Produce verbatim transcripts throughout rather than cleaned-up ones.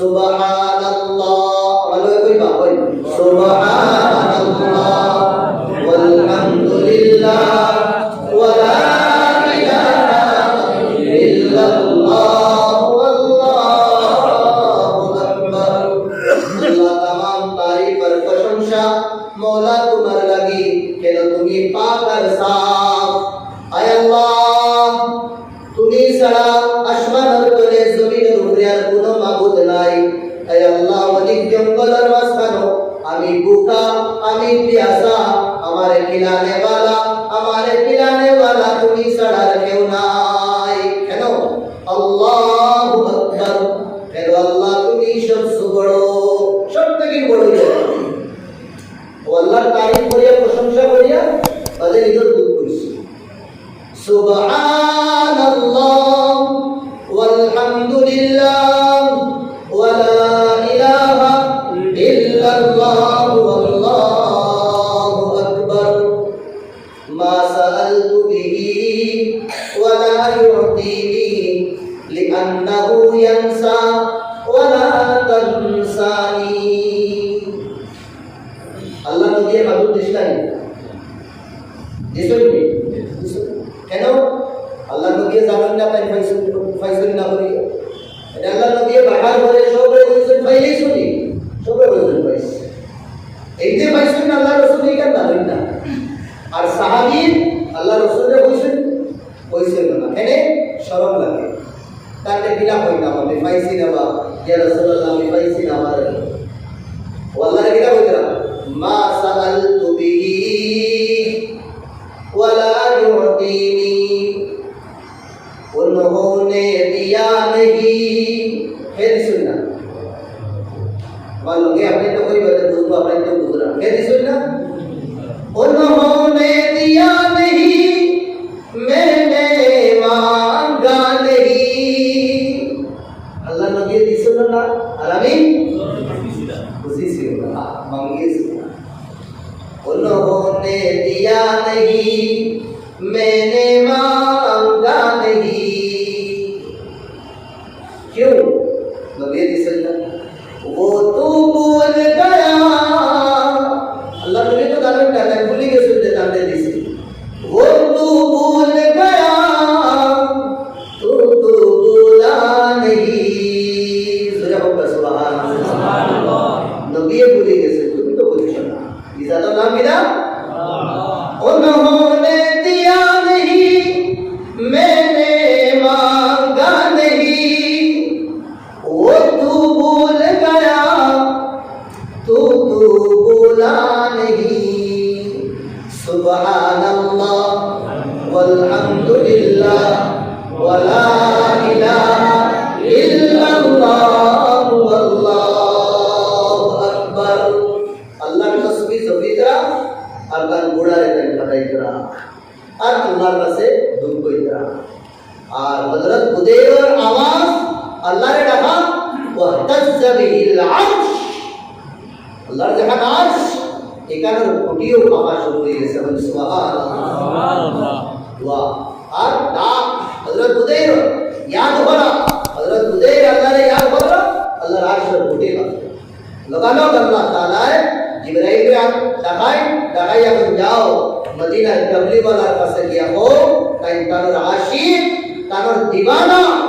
সুবহানাল্লাহ। ভালা করি কইবা, কই। সুবহানাল্লাহ, ওয়ালহামদুলিল্লাহ, ওয়ালা ইলাহা ইল্লাল্লাহ, ওয়াল্লাহু আকবার। আল্লাহ, তামাম তারিফ আর প্রশংসা মওলা তুমার লাগি, কেনে তুমি পাক আর সাফ। আয় আল্লাহ, তুমি ছাড়া আসমানর তলে জমিনর উপরে আর কুনু মাবুদ নাই। আয় আল্লাহ, অনেক জঙ্গলর মাঝখানো আমি ভুকা, আমি পিয়াসা, আমারে খিলানেওয়ালা, আমারে পিলানেওয়ালা তুমি ছাড়া আর কেউ নাই। কেনে? আল্লাহু আকবার। কেনে আল্লাহ, তুমি সবচেয়ে বড়, সব থাকি বড়। ও আল্লাহর তারিফ করিয়া, প্রশংসা করিয়া, বাদে নিজর দুখ কইছি। সুবহানাল্লাহ, ওয়ালহামদুলিল্লাহ, ওয়ালা ইলাহা ইল্লাল্লাহ, ওয়াল্লাহু আকবার। মা সাআলতু বিহি ওয়ালা ইউতিনি লিআন্নাহু ইয়ানসা ওয়ালা তানসানি। আল্লাহর নবীয়ে খাজুর দিছলা নি? দিছইন নি? কেনে? আল্লাহর নবীয়ে জানইন না, তাইন পাইছইন, পাইছইন না করি। ইটা আল্লাহর নবীয়ে বারবার কইরা সবরে কইছইন, পাইলাইছো নি? সবরে কইছইন, পাইছি। এইন যে পাইছইন না, আল্লাহর রসুল ইখান জানইন না। আর সাহাবী আল্লাহর রসুলরে কইছইন, কইছইন না। কেনে? শরম লাগে। তাইলে কিলা কইতাম, আমি পাইছি না বা, ইয়া রাসূলুল্লাহ, আমি পাইছি না, আমারে। ও আল্লাহরে কিলা কইতাম? মা সাআলতু বিহি ওয়ালা ইউতিনি, উনহোনে দিয়া নেহি। হে দিছইন না? আমার লগে আপনে তো কইবা, তো বুঝবো, আপনে তো বুঝরা। হে দিছইন না? উনহোনে দিয়া নেহি, মেনে মাঙ্গা নেহি। আল্লাহর নবীয়ে দিছইন না, আর আমি খুজিছি না, মাঙ্গিছি না। উনহোনে দিয়া নেহি, মেনে মাঙ্গা নেহি। কিয়ো? নবীয়ে দিছইন না। ও তো ভুল গয়া। আল্লাহর নবী তো জানইন না, তাইন ভুলি গেছইন যে তানরে দিছি। ও তো ভুল গয়া, তু তো ভুলা নেহি। জোরে কউক্কা সুবহানাল্লাহ। নবীয়ে ভুলি গেছইন, তুমি তো ভুলছো না। ইজাত নাম কিতা? উনহোনে দিয়া নেহি, মেনে মাঙ্গা নেহি। ও তু ভুল গয়া, তু তু ভুলা নেহি। সুবহানাল্লাহ, ওয়ালহামদুলিল্লাহ, ওয়ালা ইলাহা ইল্লাল্লাহু, আল্লাহু আকবার। আল্লাহর তসবিহ জপিতরা, আর তান ঘোড়ারে তাইন ফাটাইতরা, আর আল্লাহর কাছে দুখ কইতরা। আর হযরত বুদাইরর আওয়াজ আল্লাহরে ডাকা, ওয়াহতাজ্জা বিহিল আরশ। আল্লাহর যেখান আরশ, এখানর খুঁটিও কাঁপা শুরু অই গেছে। বলুন, সুবহানাল্লাহ। সুবহানাল্লাহ। ওয়া, আর ডাক, হযরত বুদাইর ইয়াদ করা, হযরত বুদাইর আল্লাহরে ইয়াদ করা, আল্লাহর আরশর খুঁটি কাঁপে। লগালগ আল্লাহ তাআলায় জিবরাইলরে আন-, ডাকাইন, ডাকাইয়া কইন, "যাও, মদিনার তবলিগওয়ালার কাছে গিয়া কও, তাইন তানর আশিক, তানর দিওয়ানা,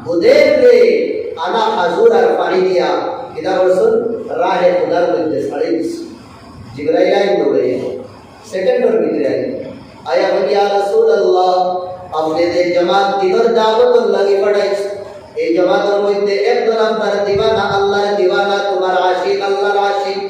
বুদাইররে আনা খাজুর আর পানি দিয়া, কিতা করছইন, রাহে খুদার মধ্যে ছাড়ি দিছইন।" জিবরাইল আইন দৌড়াইয়া। সেকেন্ডর ভিতরে আইন। আইয়া কইন, "ইয়া রাসূলুল্লাহ, আপনে যে জমাত দিনর দাওয়াতর লাগি পাঠাইছইন, এই জমাতর মধ্যে একজন আপনার দিওয়ানা, আল্লাহর দিওয়ানা, তুমার আশিক, আল্লাহর আশিক,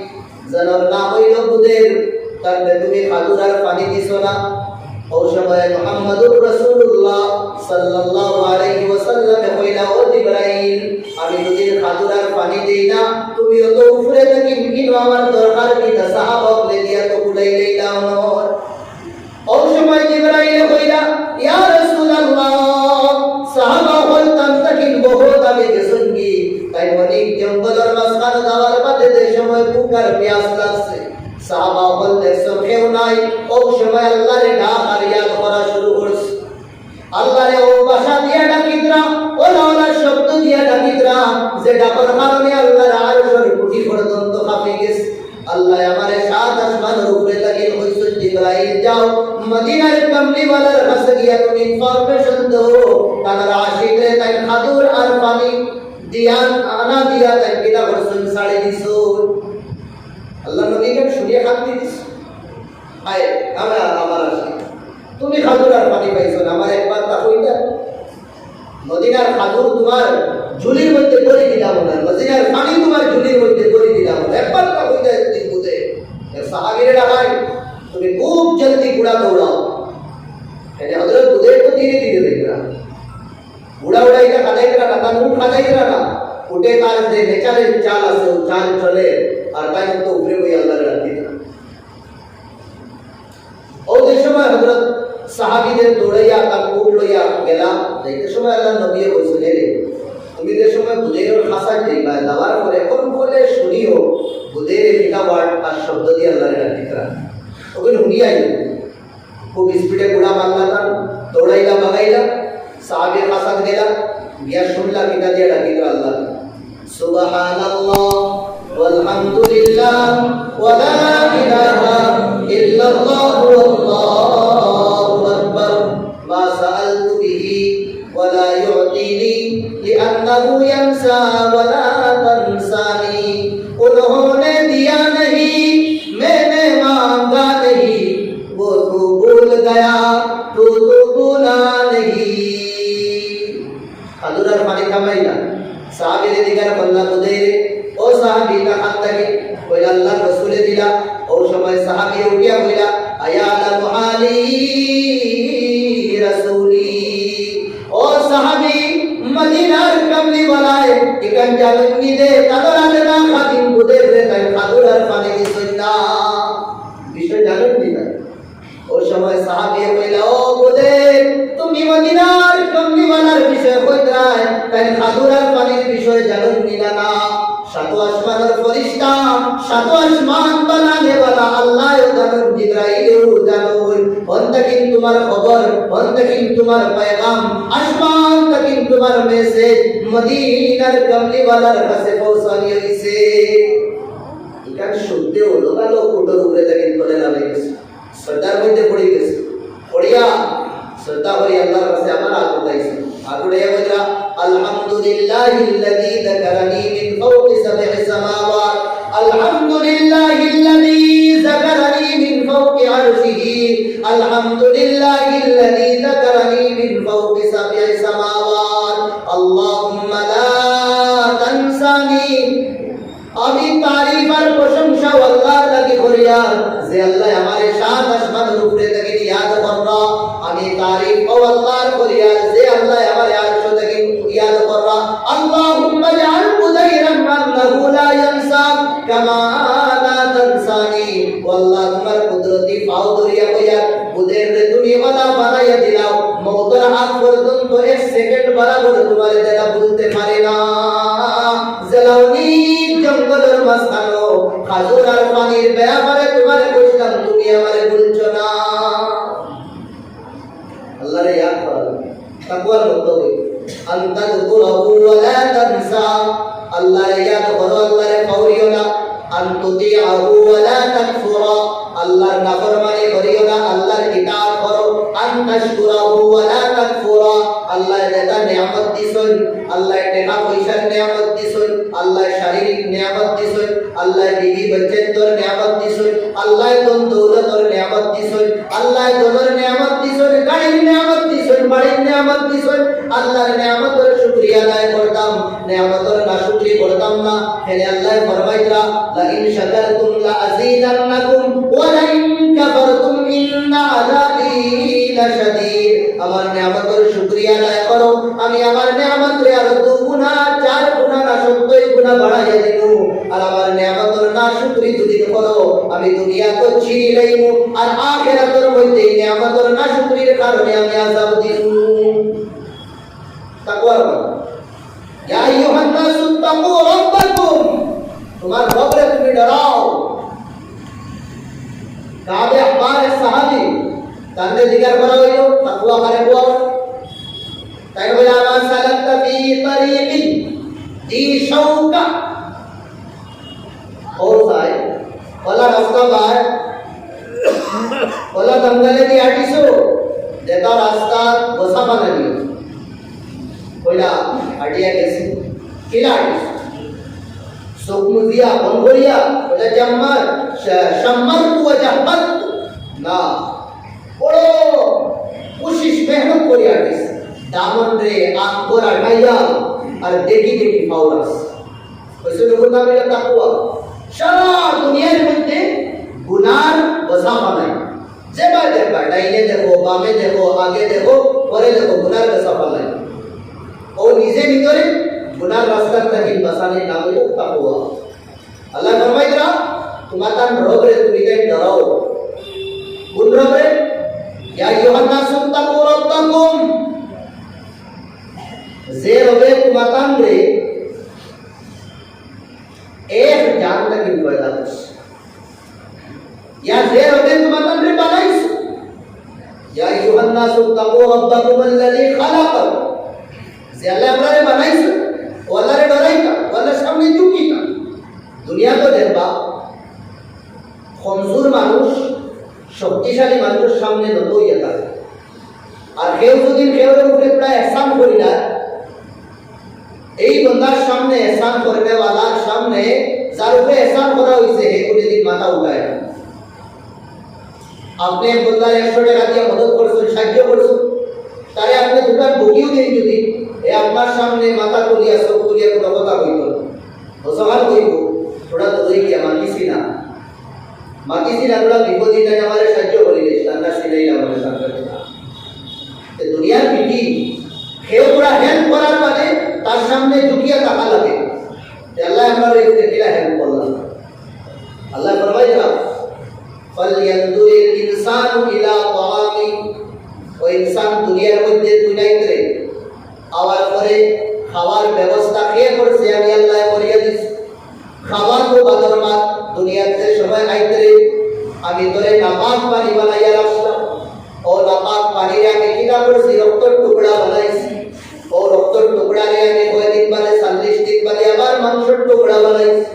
যেনর নাম অইলো বুদাইর, তানরে তুমি খাজুর আর পানি দিছো না।" অউ সময় মুহাম্মাদুর রাসূলুল্লাহ সাল্লাল্লাহু আলাইহি ওয়াসাল্লামে কইলা, "ও জিবরাইল, আমি দুদিন খাজুর আর পানি দেই না, তুমি অত উপরে থাকি বিভিন্ন আমার দরকার কিতা?" সাহাবা অকলে দিয়া তো কুলাইলাইলা অনর। অউ সময় জিবরাইলে কইলা, "ইয়া রাসূলুল্লাহ, সাহাবা অকল তান থাকি বহুত আগে গেছইনগি, তাইন অনেক জঙ্গলর মাঝখানো যাওয়ার বাদে যে সময় ভুক আর পিয়াস লাগছে, সাহাবা অকল দেখছইন কেউ নাই, অউ সময় আল্লাহরে ডাক আর ইয়াদ করা শুরু করছে।" আল্লাহরে অউ ভাষা দিয়া ডাকিতরা, অলা অলা শব্দ দিয়া ডাকিতরা, যে ডাকর কারণে আল্লাহর আরশর খুটি পর্যন্ত কাঁপি গেছে। আল্লায় আমারে সাত আসমানর উপরে থাকি কইছইন, "জিবরাইল, যাও, মদিনার কামলিওয়ালার কাছে গিয়া তুমি information দেও, তান আশিকরে তাইন খাদুর আর পানি দিয়া আনা দিয়া তাইন কিতা করছইন, ছাড়ি দিছইন।" আল্লাহর নবী ইখান শুনিয়া কান্দি দিছে। "হায়, আমার, আমার আশিক, তুমি খাদুর আর পানি পাইছো না, আমারে একবার তা কইতা?" মদিনার খাদুর তুমার ঝুলির মধ্যে ভরি দিলাম না, মদিনার পানি তুমার ঝুলির মধ্যে ভরি দিলাম না, একবার তা কইতা যদি বুঝে। এক সাহাবীরে ডাকাই, "তুমি খুব জলদি ঘোড়া দৌড়াও।" এনে হযরত বুদাইর তো ধীরে ধীরে দেখরা। ঘোড়া উড়াইতা কাদাইতরা না, তান উট কাদাইতরা না। উটে তার যে natural চাল আছে, অউ চাল চলে, আর তাইন তো উপরে বই আল্লাহরে ডাকিতরা। অউ যে সময় হযরত সাহাবীদের দৌড়াইয়া তার উট লইয়া গেলা, যাইতে সময় আল্লাহর নবীয়ে কইছইন, "এরে, তুমি যে সময় বুদাইরর খাসাত যাইবা, যাওয়ার পরে কোন বলে শুনিও, বুদাইরে কিতা word আর শব্দ দিয়া আল্লাহরে ডাকিতরা।" অগুন হুনিয়া আইও। খুব speed-এ ঘোড়া মারলা তান, দৌড়াইলা, বাগাইলা, সাহাবীর খাসাত গেলা, গিয়া শুনলা কিতা দিয়া ডাকিতরা আল্লাহ। سبحان الله والحمد لله ولا إله إلا الله والله أكبر. ما سألت به ولا يعطيني لأنه ينسى ولا تنساني. انہوں نے دیا نہیں، میں نے مانگا نہیں، وہ تو بھول گیا، تو تو بھولا نہیں. খাদুর আর পানি থামাইলা। সাহাবীরে জিগার করলা বুদাইরে, "ও সাহাবী, ইতা কার থাকি?" কইলা, "আল্লাহর রসুলে দিলা।" অউ সময় সাহাবী উঠিয়া কইলা, "أيعلم حالي رسولي؟" ও সাহাবী, মদিনার কামলিওয়ালায় ইখান জানইন নি যে তান আদনা খাদিম বুদাইররে তাইন খাদুর আর পানি দিছইন না? বিষয় জানইন নি না? অউ সময় সাহাবীয়ে কইলা, "ও বুদাইর, তুমি মদিনার কামলিওয়ালার বিষয় কইতরায়, তাইন খাদুর আর পানির বিষয় জানইন নি না?" সাত আসমানর ফিরিস্তা, সাত আসমান বানানেওয়ালা আল্লায়ও জানইন, জিবরাইলেও জানইন। হন থাকি তুমার খবর, হন থাকি তুমার পয়গাম, আসমান থাকি তুমার message মদিনার কামলিওয়ালার কাছে পৌঁছানি অইছে। ইখান শুনতেউ লগালগ উটর উপরে থাকি তলে লামি গেছে। সজদার মধ্যে পড়ি গেছে। পড়িয়া সজদা করি আল্লাহর কাছে আবার আত উঠাইছে। আত উঠাইয়া কইরা, "الحمد لله الذي ذكرني من فوق سبع سماوات، الحمد لله الذي ذكرني من فوق عرشه، الحمد لله الذي ذكرني من فوق سبع سماوات، اللهم لا تنساني।" আমি তারিফ আর প্রশংসা আল্লাহর লাগি করিয়ার, যে আল্লায় আমারে সাত আসমানর উপরে থাকি ইয়াদ কররা। আমি তারিফ অউ আল্লাহর করিয়ার, যে আল্লায় আমারে আরশ থাকি ইয়াদ কররা। اللهم اجعل بذيرا أنه لا ينساك كما لا تنساني। ও আল্লাহ, তুমার কুদরতি পাও ধরিয়া কইয়ার, বুদাইররে তুমি অলা বানাইয়া দিলাও, মউতর আগ পর্যন্ত এক second বরাবর তুমারে যেলা ভুলতে পারে না। যেলা অনেক জঙ্গলর মাঝখানো খাজুর আর পানির ব্যাপারে তুমারে কইছলাম, তুমি আমারে ভুলছো না। আল্লাহরে ইয়াদ করা লাগবো। তাকওয়ার মধ্যে, أن تذكره ولا تنسى। আল্লাহরে ইয়াদ করো, আল্লাহরে পাউরিও না। أن تطيعه ولا تكفر। আল্লাহর নাফরমানি করিও না, আল্লাহর ইতাআত করো। أن تشكره ولا تكفر। আল্লায় যেতা নিয়ামত দিছইন, আল্লায় টেকা পয়সার নিয়ামত দিছইন, আল্লায় শারীরিক নিয়ামত দিছইন, আল্লায় বিবি বাচ্চাইন্তর নিয়ামত দিছইন, আল্লায় ধন দৌলতর নিয়ামত দিছইন, আল্লায় ধনর নিয়ামত দিছইন, গাড়ির নিয়ামত দিছইন, বাড়ির নিয়ামত দিছইন, আল্লাহর নিয়ামতর শুকরিয়া আদায় করতাম, নিয়ামতর নাশুকরি করতাম না। হেনে আল্লায় ফরমাইতরা, لئن شكرتم لأزيدنكم ولئن كفرتم إن عذابي لشديد। আমার নিয়ামতর শুকরিয়া আদায় করো, আমি আমার নিয়ামতরে আরো দুগুণা, চার গুণা, না সত্তর গুণা বাড়াইয়া দিমু। আর আমার নিয়ামতর নাশুকরি যদি করো, আমি দুনিয়াত চিরিলাইমু, আর আখিরাতর মধ্যে এই নিয়ামতর নাশুকরির কারণে আমি আযাব দিমু। তাকওয়ার। يا أيها الناس اتقوا ربكم। তুমার রবরে তুমি ডরাও। কাবে আহবার এক সাহাবী, তানরে জিজ্ঞাসা করা অইলো, "তাকওয়া কারে কয়?" রাস্তা বায়, অলা জঙ্গলে দি আটিছো, যেতা রাস্তা গোসা পানা দিও। কইলা, আটিয়া গেছি, কিলা আটিছো? চোখ মুজিয়া, বন্ধ করিয়া, কইলা, জাম্মার, শা-, শাম্মার কুয়া জাহাজ। না, বড় কোশিশ মেহনত করিয়া আটিছি। দামন রে, আঙ্গুর আটাইয়া, আর দেখি দেখি ফাউরাস। কইছে, লোকের নাম ইলা তাকওয়া। সারা দুনিয়ার মধ্যে গুনার গোসা পানা নাই। যেবায় দেখবা, ডাইনে দেখো, বামে দেখো, আগে দেখো, পরে দেখো, গুনার গোসা পানা নাই। ও নিজে ভিতরে গুনার রাস্তা থাকি বাঁচানির নাম অইলো তাকওয়া। আল্লায় ফরমাইতরা, তুমাতান রবরে তুমি তাই ডরাও। কোন রবরে? ইয়া আইয়ুহান নাসু তাকু রাব্বাকুম। যে রবে তুমাতানরে এক জান থাকি পয়দা করছে। ইয়া যে রবে তুমাতানরে বানাইছে। ইয়া আইয়ুহান নাসু তাকু রাব্বাকুমুল্লাযী খালাকাকুম। যে আল্লায় আমরারে বানাইছে, ও আল্লারে ডরাইতা, ও আল্লার সামনে ঝুঁকিতা। দুনিয়াত দেখবা, কমজোর মানুষ শক্তিশালী মানুষর সামনে নত অইয়া থাকে। আর কেউ যদি কেউর উপরে পুরা এহসান করি না, এই বন্দার সামনে, এহসান করনেওয়ালার সামনে, যার উপরে এহসান করা অইছে, হে কোনোদিন মাথা উঠায় না। আপনে এক বন্দারে একশো টেকা দিয়া মদত করছইন, সাহায্য করছইন, তারে আপনে দুখান বগিও দেইন যদি, হে আপনার সামনে মাথা তুলিয়া, চোখ তুলিয়া কোনো কথা কইতো না। মুসলমান কইবো, থুড়া দূরে গিয়া মাতিছি না। মাতিছি না, থুড়া বিপদে নাই, আমারে সাহায্য করি দিস, তার না সিলাই না বলে সাহায্য করি না। তে দুনিয়ার পিঠি, কেউ থুড়া help করার বাদে তার সামনে ঝুঁকিয়া থাকা লাগে। তে আল্লায় আমরারে কিলা help করলা? আল্লায় ফরমাইতরা, "ফালইয়ানজুরিল ইনসানু ইলা তাআমিহি।" ও ইনসান, দুনিয়ার মধ্যে তুই নাইতরে, আওয়ার পরে খাওয়ার ব্যবস্থা কে করছে? আমি আল্লায় করিয়া দিছি। খাবার তো বাদর মাত, দুনিয়াত যে সময় আইতরে, আমি তোরে নাপাক পানি বানাইয়া রাখলাম। ও নাপাক পানিরে আমি কিতা করছি? রক্তর টুকরা বানাইছি। ও রক্তর টুকরারে আমি কয়দিন বাদে, চল্লিশ দিন বাদে আবার মাংসর টুকরা বানাইছি।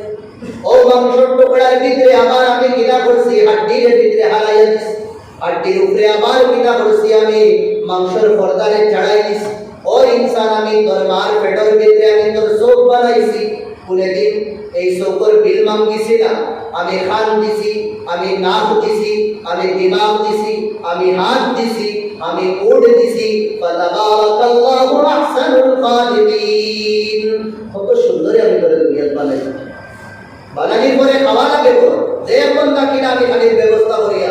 ও মাংসর টুকরার ভিতরে আবার আমি কিতা করছি? হাড্ডির ভিতরে হারাইয়া দিছি। হাড্ডির উপরে আবার কিতা করছি? আমি মাংসর পর্দারে চড়াই দিছি। ও ইনসান, আমি তোর মার পেটর ভিতরে আমি তোর চোখ বানাইছি। কোনোদিন এই চোখর বিল মাগছি না। আমি কান দিছি, আমি নাক দিছি, আমি দিমাগ দিছি, আমি হাত দিছি, আমি উট দিছি। ফাতাবারাকাল্লাহু আহসানুল খালিকিন। কত সুন্দরে আমি তোরে দুনিয়াত বানাইছি। বানানির পরে খাওয়া লাগে তো, যে এখন তা কিনা আমি খানির ব্যবস্থা করিয়া,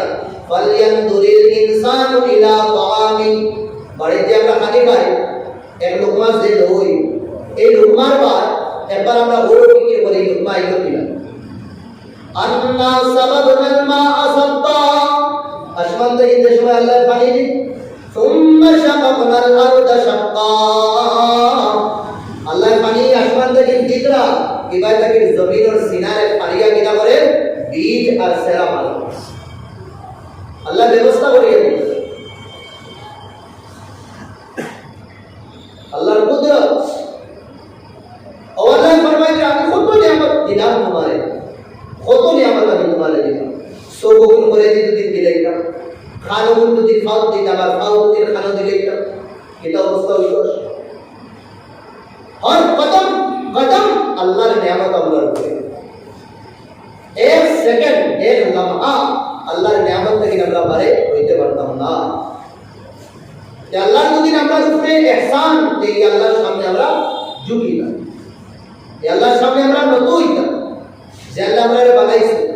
"ফালইয়ানজুরিল ইনসানু ইলা তাআমিহি।" বাড়িতে আমরা খানি খাই, এক লুকমা যে লই, এই লুকমার বার একবার আমরা বড় ফিকির করি, লুকমা আইলো কিনা। "আন্না সাবাবনাল মাআ সাব্বা।" আসমান থাকি যে সময় আল্লায় পানি দিন, "সুম্মা শাকাকনাল আরদা শাক্কা।" আল্লায় পানি আসমান থাকি দিতরা, ইবায় থাকি জমিনর সিনারে ফাড়িয়া কিতা করে? বীজ আর সেরা পারে। আল্লায় ব্যবস্থা করিয়া দিতরা। আল্লাহর কুদরত। ও আল্লায় ফরমাইতরা, "আমি কত নিয়ামত দিলাম তুমারে, কত নিয়ামত আমি তুমারে দিলাম।" চোখ অগুন করে দি দুদিন দিলাইতাম, কান অগুন দুদিন ফাউত দিতাম, আর ফাউত দুদিন কানো দিলাইতাম। কিতা অবস্থা অইতো? হর কদম কদম আল্লাহর নিয়ামত আমরার উপরে। এক সেকেন্ড, এক লমহা আল্লাহর নিয়ামত থাকি আমরা বারে অইতে পারতাম না। তে আল্লাহর যদি আমরার উপরে এহসান, তে এই আল্লাহর সামনে আমরা ঝুঁকি না। এই আল্লাহর সামনে আমরা নত অইতাম। যে আল্লায় আমরারে বানাইছে।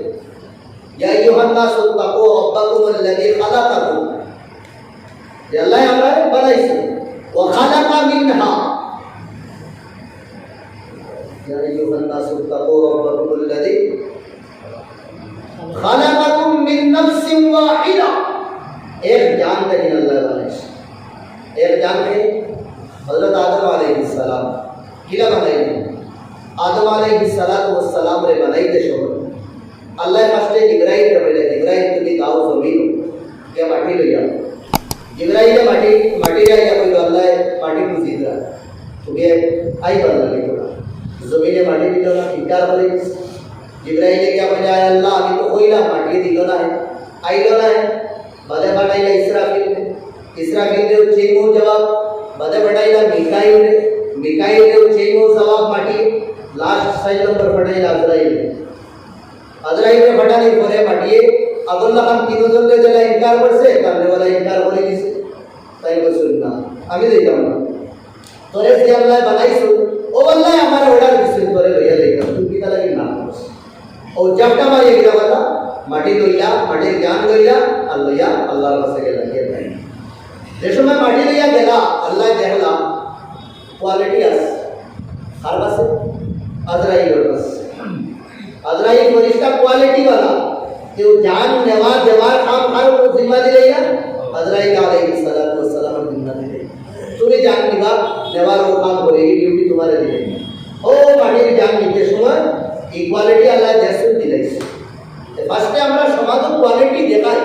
ইয়া আইয়ুহান নাসু তাকু রাব্বাকুমুল্লাযী খালাকাকুম। যে আল্লায় আমরারে বানাইছে। ওয়া খালাকা মিনহা। ইয়া আইয়ুহান নাসু তাকু রাব্বাকুমুল্লাযী খালাকাকুম মিন নাফসিন ওয়াহিদা। এক জান থাকি আল্লায় বানাইছে। এক জান কে? হযরত আদম আলাইহিস সালাম। কিলা বানাইলেন? আদম আলাইহিস সালাতু ওয়াস সালামরে বানাইতে সময় আল্লায় ফার্স্টে জিবরাইলরে কইলা, "জিবরাইল, তুমি যাও জমিনো, গিয়া মাটি লইয়া আও।" জিবরাইলে মাটি, মাটি লইয়া কইলো, "আল্লায় মাটি খুজিতরা, তুমি আইবার লাগি তোরা।" জমিনে মাটি দিল না, ফিকার করে দিছে। জিব্রাইলে গিয়া কইলা, "আয় আল্লাহ, আমি তো কইলাম, মাটিয়ে দিল না, আইল না।" বাদে পাঠাইলা ইসরাফিল, ইসরাফিল দেও চেইমো জবাব, বাদে পাঠাইলা মিকাইল, মিকাইল দেও চেইমো জবাব মাটি, লাস্ট চাইর নম্বর পাঠাইলা আজরাইল। আজরাইলরে পাঠানির পরে মাটিয়ে আবুল্লাহ খান তিনজনরে যেলা ইনকার করছে, তাররে ওলা ইনকার করি দিছে। তাইন কইছইন, "না, আমি যাইতাম না।" তোরে যে আল্লায় বানাইছইন, অউ আল্লায় আমারে অর্ডার দিছইন, তোরে লইয়া যাইতাম, তুই কিতা লাগি না করস? অউ জাপটা মারিয়া গেলা বালা, মাটি লইলা, মাটির জান লইলা, আর লইয়া আল্লাহর কাছে গেলা, গিয়া তাই। যে সময় মাটি লইয়া গেলা, আল্লায় দেখলা, কোয়ালিটি আছে। কার কাছে? আজরাইলর কাছে। আজরাইল ফেরেশতা কোয়ালিটি বালা। কেউ জান নেওয়া দেওয়ার কাম কার উপর জিম্মা দিলাইলা? আজরাইল আলাইহিস সালাতু ওয়াস সালামর জিম্মা দিলাইলা। তুমি জান নিবা, নেওয়ার ও কাম করে, এই ডিউটি তোমারে দিলাইলা। ও মাটির জান নিতে সময় এই কোয়ালিটি আল্লায় জাসুদ দিলাইছে। ফার্স্টে আমরা সমাজো কোয়ালিটি দেখাই,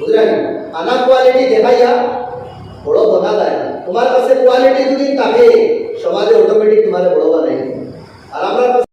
বুঝলেন? আনা কোয়ালিটি দেখাইয়া বড় বানা যায় না। তোমার কাছে কোয়ালিটি যদি থাকে, সমাজে অটোমেটিক তোমারে বড় বানাই দিবে। আর আমরা